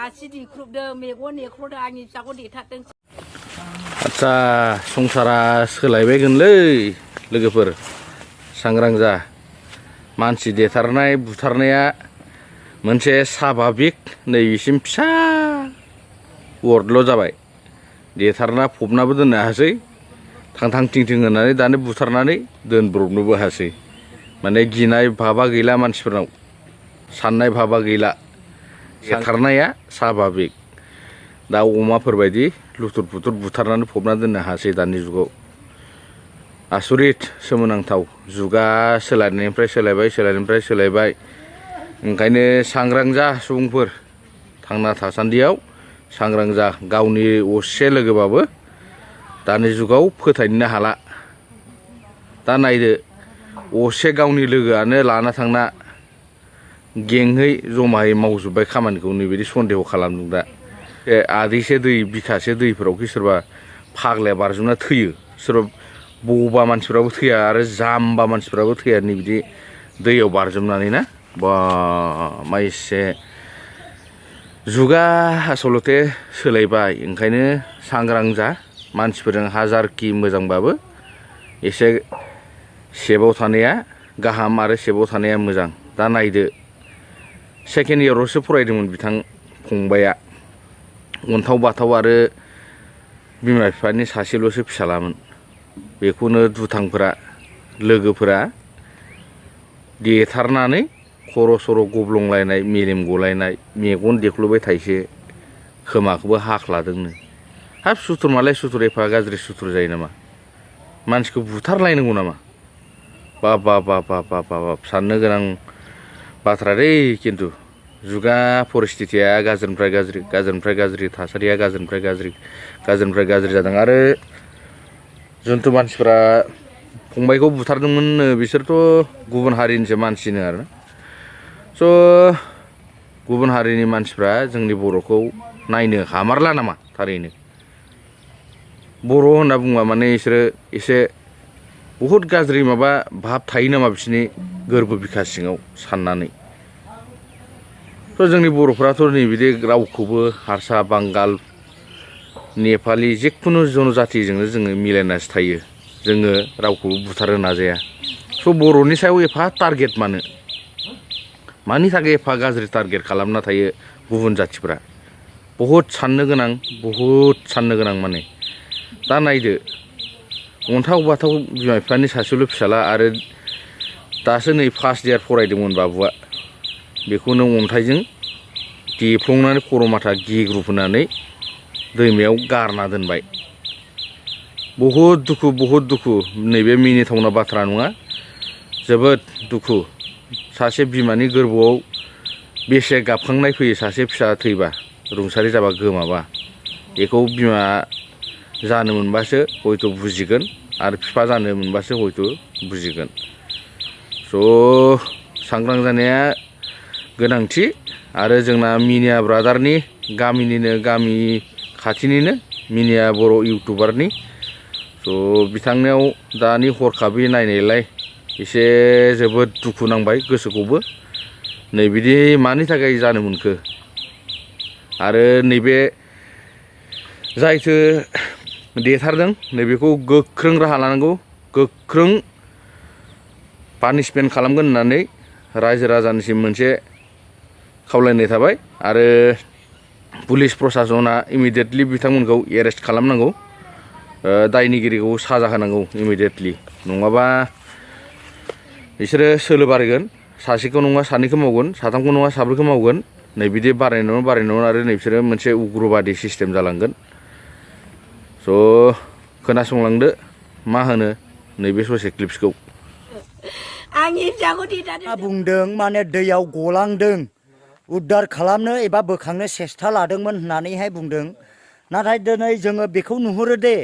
सिदि ख्रुबदों मेगन नेख्र'दों आंनि फिसाखौ देथारदों। आदसा संसारा सोलायबायगोनलै लोगोफोर सांग्रां जा मानसि देथारनाय बुथारनाया मोनसे साभाबिक नैसिम फिसा वर्डल' जाबाय देथारना फबनाबो दोननो हासै थां थिं थिं होनानै दानो बुथारनानै दोनब्रबनोबो हासै माने गिनाय भाबा गैला मानसिफोरनाव साननाय भाबा गैला देथारनाया साभाबिक दाउ अमाफोरबायदि लुथुर पुथुर बुथारनानै फबना दोननो हासै दानि जुगाव आसरित सोमोनांथाव जुगा सोलायनायनिफ्राय सोलायबाय ओंखायनो सांग्रां जा सुबुंफोर थांना थासान्दियाव सांग्रां जा गावनि असे लोगोबाबो दानि जुगाव फोथायनो हाला दा नायदो असे गावनि लोगोआनो लाना थांना गेंहै जमायै मावजोब्बाय खामानिखौ नैबायदि सन्देह खालामदों दा आदैसे दै बिखासे दैफोरावखि सोरबा फाग्लाया बारजुमना थैयो सोरबा बबा मानसिफ्राबो थैया आरो जाम्बा मानसिफ्राबो थैया नैबिदि दैयाव बारजुमनानै ना बा माइसे जुगा आसलते सोलायबाय ओंखायनो सांग्रां जा मानसिफोरजों हाजारखि मोजांबाबो एसे सेफआव थानाया गाहाम आरो सेफआव थानाया मोजां दा नायदो सेकेन्ड इयारावसो फरायदोंमोन बिथां फंबाया अन्थाव बाथाव आरो बिमा बिफानि सासेल'सो फिसालामोन बेखौनो दुथांफोरा लोगोफोरा देथारनानै खर' सर' गब्लंलायनाय मेलेम गलायनाय मेगन देख्लुबाय थाइसे खोमाखौबो हाख्लादोंनो हाब सुथुर मालाय सुथुर एफा गाज्रि सुथुर जायो नामा मानसिखौ बुथारलायनांगौ नामा बाब साननो गोनां बाथ्रा दै खिन्थु जुगा परिस्थितिया गाज्रिनिफ्राय गाज्रि थासारिया गाज्रिनिफ्राय गाज्रि जादों आरो जुन्थु मानसिफ्रा फंबायखौ बुथारदोंमोननो बिसोरथ' गुबुन हारिनिसो मानसिनो आरो स' गुबुन हारिनि मानसिफ्रा जोंनि बर'खौ नायनो हामारला नामा थारैनो बर' होनना बुङा माने बिसोरो एसे बहुद गाज्रि माबा भाब थायो नामा बिसोरनि गोरबो बिखा सिङाव साननानै थ' जोंनि बर'फ्राथ' नैबिदि रावखौबो हारसा बांगाल नेपालि जिखुनु जनजातिजोंनो जोङो मिलायनासो थायो जोङो रावखौबो बुथारनो नाजाया स' बर'नि सायाव एफा टारगेट मानि थाखाय एफा गाज्रि टारगेट खालामना थायो गुबुन जाथिफ्रा बहुद साननो गोनां माने दा नायदो अन्थाव बाथाव बिमा बिफानि सासेल' फिसाला आरो दासो नै फार्स्ट इयार फरायदोंमोन बाबुआ बेखौनो अन्थाइजों देफ्लंनानै खर' माथा गेग्रुब होनानै दैमायाव गारना दोनबाय बहुद दुखु नैबे मिनिथावना बाथ्रा नङा जोबोद दुखु सासे बिमानि गोरबोआव बेसे गाबखांनाय फैयो सासे फिसा थैबा रुंसारि जाबा गोमाबा बेखौ बिमा जानो मोनबासो हयथ' बुजिगोन आरो बिफा जानो मोनबासो हयथ' बुजिगोन स' सांग्रां जानाया गोनांथि आरो जोंना मिनिया ब्रादारनि गामि खाथिनिनो मिनिया बर' इउटुबारनि स' बिथांनियाव दानि हरखाबै नायनायलाय एसे जोबोद दुखु नांबाय गोसोखौबो नैबिदि मानि थाखाय जानो मोनखो आरो नैबे जायथो देथारदों नैबेखौ गोख्रों राहा लानांगौ गोख्रों पानिशमेन्ट खालामगोन होननानै रायजो राजानिसिम मोनसे खावलायनाय थाबाय आरो पुलिस प्रसासना इमिडियेटलि बिथांमोनखौ एरेस्ट खालामनांगौ दायनिगिरिखौ साजा होनांगौ इमिडियेटलि नङाबा बिसोरो सोलो बारायगोन सासेखौ नङा सानैखौ मावगोन साथामखौ नङा साब्रैखौ मावगोन नैबिदि बारायनायावनो आरो नैबिसोरो मोनसे उग्रबादि सिस्टेम जालांगोन स' खोनासंलांदो मा होनो नैबे ससे क्लिप्सखौ आंनि फिसाखौ देथारदों बुंदों माने दैयाव गलांदों उद्धार खालामनो एबा बोखांनो सेस्था लादोंमोन होननानैहाय बुंदों नाथाय दिनै जोङो बेखौ नुहुरो दे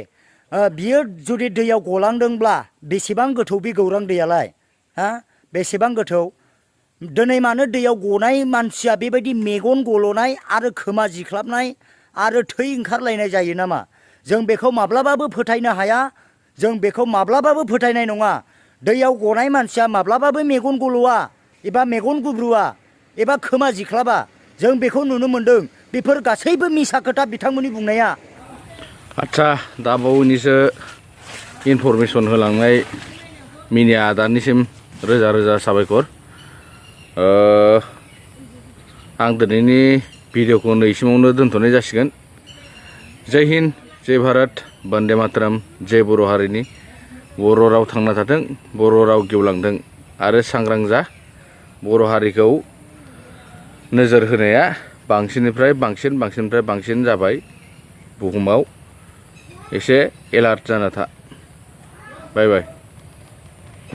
बियो जुदि दैयाव गलांदोंब्ला बेसेबां गोथौ बे गौरां दैयालाय हा बेसेबां गोथौ दिनै मानो दैयाव गनाय मानसिया बेबायदि मेगन गल'नाय आरो खोमा जिख्लाबनाय आरो थै ओंखारलायनाय जायो नामा जों बेखौ माब्लाबाबो फोथायनो हाया जों बेखौ माब्लाबाबो फोथायनाय नङा दैयाव गनाय मानसिया माब्लाबाबो मेगन गल'आ एबा मेगन गुब्रुआ एबा खोमा जिख्लाबा जों बेखौ नुनो मोनदों बेफोर गासैबो मिसा खोथा बिथांमोननि बुंनाया आदसा दा बावैनिसो इनफरमेसन होलांनाय मिडिया आदानिसिम रोजा रोजा साबायखर आं दिनैनि भिडिअखौ नैसिमावनो दोनथ'नाय जासिगोन जय हिन्द जय भारत बन्दे मातरम जय बर' हारिनि बर' राव थांना थाथों बर' राव गेवलांथों आरो सांग्रां जा बर' हारिखौ नोजोर होनाया बांसिननिफ्राय बांसिन जाबाय बुहुमाव एसे एलार्ट जाना था बाय बाय